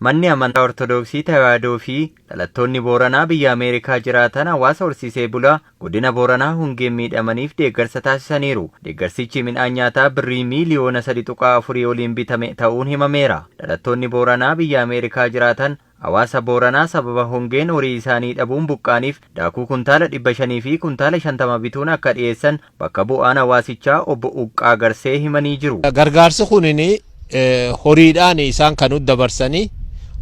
Manni amantaa Ortodoksii Tawaahidoo fi dhalattoonni Booranaa biyya Ameerikaa jiraatan hawaasa horsiisee bulaa godina Booranaa hongeen miidhamaniif deeggarsa taasisaniiru. Deeggarsichi midhaan nyaataa birrii miiliyoona 3.4 oliin bitame ta'uun himameera. Dhalattoonni Booranaa biyya Ameerikaa jiraatan hawaasa Booranaa sababa hongeen horii isaanii dhabuun buqqaaniif daakuu kuntaala 500 fi kuntaala 50 bituun akka dhiyeessan bakka bu'aan hawaasichaa obbo Uqqaa Garsee himanii jiru. Gargaarsi kunin horiidhaan isaan kan dabarsanii,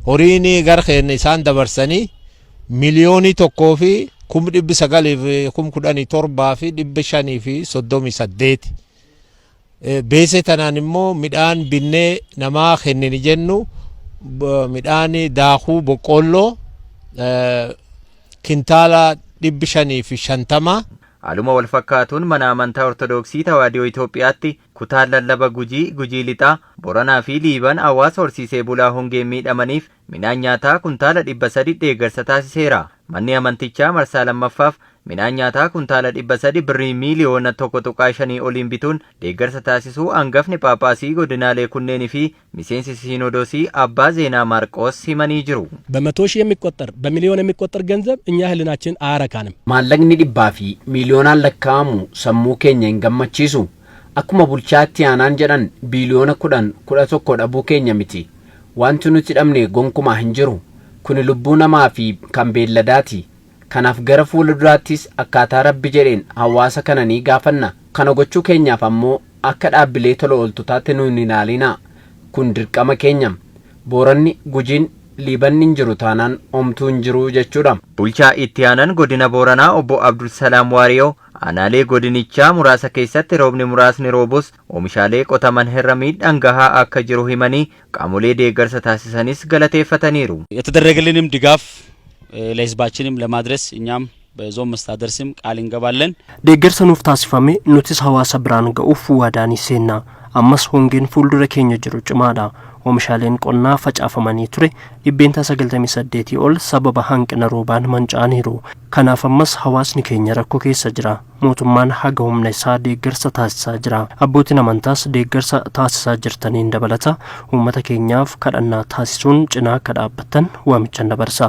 horiin gara keenya isaan dabarsanii 1,917,538. Beesee tanaan immoo midhaan binnee namaa kennini jennu midhaan daakuu boqqoolloo kintaala 550. Haaluma wal fakkaatuun mana amantaa Ortodoksii Tawaahidoo Itoophiyaatti kutaan lallaba Gujii, Gujii Lixaa, Boranaa fi Liiban hawaasa horsiisee bulaa hongeen miidhamaniif midhaan nyaataa kuntaala 300 deeggarsa taasiseera. Manni amantichaa marsaa lammaffaaf midhaan nyaataa kuntaala 300 birrii miiliyoona 1.5 oliin bituun deeggarsa taasisuu hangafni Phaaphaasii godinaalee kunneenii fi miseensi Siinodoosii Abbaa Zeenaa Maarqoos himanii jiru. በመቶ ሺህ የሚቆጠር በሚሊዮን የሚቆጠር ገንዘብ እኛ ህሊናችን አያረካንም። Maallaqni dhibbaa fi miiliyoonaan lakkaa'amu sammuu keenya hin gammachiisu. Akkuma bulchaatti aanaan jedhan biiliyoona 10 11 dhabuu keenya miti. Wanti nuti dhabne gonkumaa hin jiru. Kuni lubbuu namaa fi kan beelladaati. Kanaaf gara fuula duraattis akkaataa Rabbi jedheen hawaasa kana ni gaafanna. Kana gochuu keenyaaf ammoo akka dhaabbilee tola ooltotaatti nu hin ilaalinaa. Kun dirqama keenya. Booranni, Gujiin, Liibanni hin jiru taanaan homtuu hin jiru jechuudha. Bulchaa itti aanan godina Booranaa obbo Abdulsalaam Waariyoo aanaalee godinichaa muraasa keessatti roobni muraasni roobus oomishaalee qotaman irra miidhaan gahaa akka jiru himanii qaamolee deeggarsa taasisanis galateeffataniiru. የተደረገልንም ድጋፍ ለህዝባችንም ለማድረስ እኛም በዞን መስተዳደር ስም ቃል እንገባለን። Deeggarsa nuuf taasifame nutis hawaasa biraan ga'uuf waadaa ni seenna. Ammas hongeen fuuldura keenya jiru cimaadha. Oomishaaleen qonnaa facaafamanii ture 98% ol sababa hanqina roobaan manca'aniiru. Kanaaf ammas hawaasni keenya rakkoo keessa jira. Mootummaan haga humna isaa deeggarsa taasisaa jira. Abbootiin amantaas deeggarsa taasisaa jirtaniin dabalata uummata keenyaaf kadhannaa taasisuun cinaa akka dhaabbattan waamichan dabarsa.